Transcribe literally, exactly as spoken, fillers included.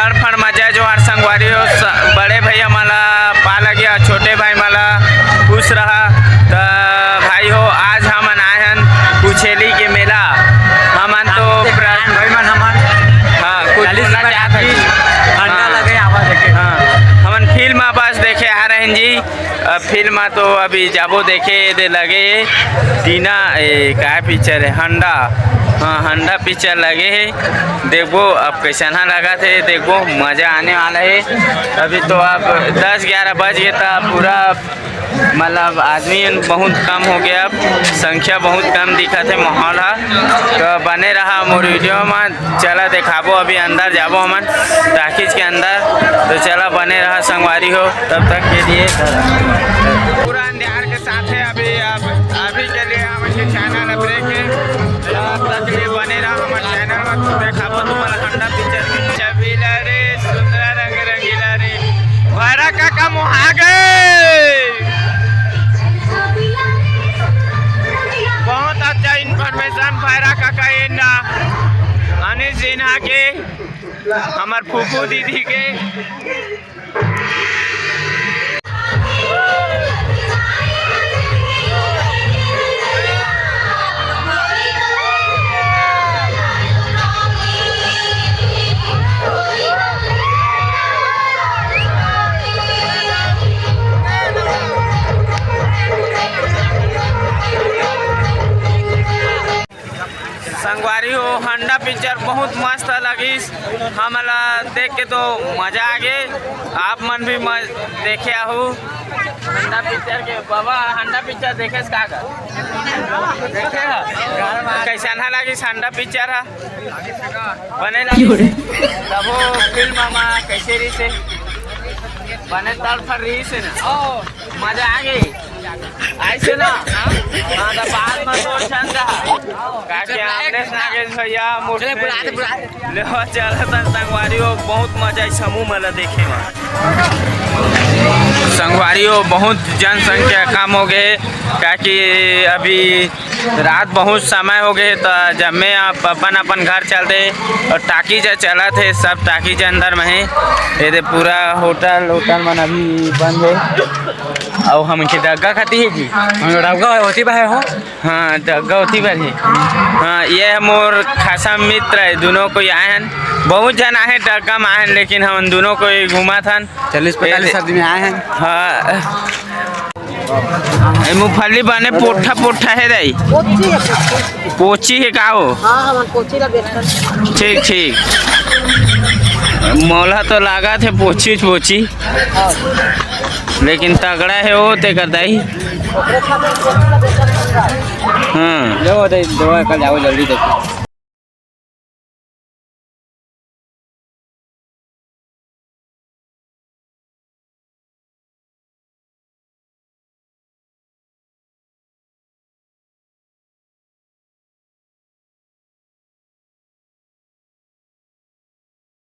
फड़ फड़ मजा जोहार संगवारी हो, स-, बड़े भैया मन ला पा लगिया, छोटे भाई मन ला खुश रहा। त भाई हो, आज हमन आए हन कुछेली के मेला। हमन तो प्र- भाई मन हमन हाँ, कुछ चालीस बोला रुपया चाहत हन। काफी ठंडा हाँ। लगे, आवाज देखे। हाँ, हमन फिल्म आवाज देखे आ रहे हैं जी। अब फिल्म तो अभी जाबो देखे दे लगे हे। टीना, ए, का पिक्चर है? हंडा। हाँ, हंडा पिक्चर लगे हे। देखबो अब कैसन हा लगा थे, देखबो मजा आने वाला है। अभी तो अब दस ग्यारह बज गए था, पूरा मतलब आदमी बहुत कम हो गया, अब संख्या बहुत कम दिखत हे माहौल हा। तो बने रहा मोर वीडियो में, चला देखाबो, अभी अंदर जाबो हमन टाकीज के अंदर। तो चला बने रहा संगवारी हो, तब तक के लिए पूरा अंधियार के साथ है अभी। अब अभी के लिए हमन के चैनल ब्रेक है, तब तक के लिए बने रहा हमर चैनल में। तो देखाबो तुम्हारा हंडा पिक्चर के छबीला रे, सुंदरा रंग रंगीला रे, भैरा काका मोहा गए। बहुत अच्छा इन्फॉर्मेशन भैरा काका ये ना अनिल सिन्हा के, हमर फूफू दीदी के। संगवारी हो, हंडा पिक्चर बहुत मस्त लगिस, हमला देख के तो मजा आ गे। आप मन भी म-, देखे आहू हंडा पिक्चर के। बाबा, हंडा पिक्चर देखेस का? का देखे ह? कैसन हा लगिस हंडा पिक्चर हा? बने लगिस? तबो फिल्म मा कैसे रहिसे? बने तड़फड़ रहिसे ना? मजा आ गे। ऐसे ना? हाँ, तो बात मत बोल, चंदा। का के अमलेश नागेश भैया, मूर्ति चले, बुला दे, बुला दे। ले हो, चल, तन संगवारी हो, बहुत मजा आई समूह मला देखे मा। संगवारी हो, बहुत जनसंख्या कम हो गए, काकि अभी रात बहुत समय हो गए, तो जम्मे आप अपन अपन घर चल दे। और टाकीज चलत हे, सब टाकीज अंदर में हे। ये दे पूरा होटल, होटल मन अभी बंद हे। अउ हमन के डग्गा खाती है जी। हम डग्गा होती बा हो। हाँ, डग्गा होती बा ही। हाँ, ये मोर खासा मित्र है, दोनों कोई आए हैं। बहुत जन आए हैं, डग्गा में आए हैं, लेकिन हम दोनों कोई घूमत हन। चालीस पैंतालीस आदमी आए हैं। हाँ। ए, मूंगफली बने पोठा पोठा हे दाई। पोची हे, पोची। पोची हे का हो? हाँ, हमन पोची ला बेचथन। ठीक, ठीक। मोला तो लागत हे पोची, पोची। हाँ। लेकिन तगड़ा हे वो तेकर दाई। ओकरे खातिर पोची ला बेचथन। हाँ। ले वो दाई, दवा कर जाओ जल्दी देखो।